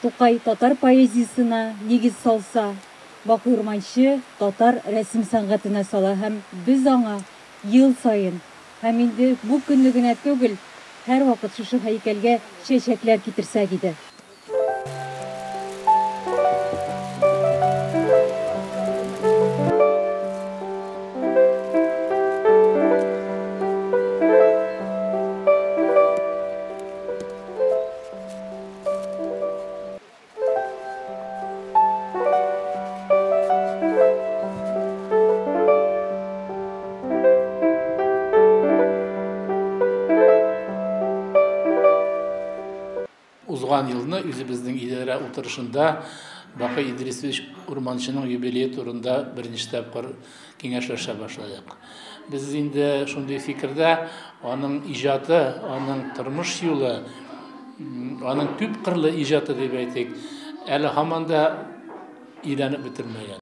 Тукай татар поэзиясенә нигез салса, Бакый Урманче татар рәсем сәнгатенә сала һәм без аңа ел саен һәм инде бу көнне генә түгел, һәрвакыт шушы һәйкәлгә чәчәкләр китерсәк иде. Узган елны үзебезнең идарә утырышында Бакый Идрисович Урманчының юбилее турында беренче тапкыр киңәшләшә башладык. Без инде шундый фикердә, аның иҗаты, аның тормыш юлы, аның күп кырлы иҗаты дип әйтик, әле һаман да өйрәнеп бетермәгән.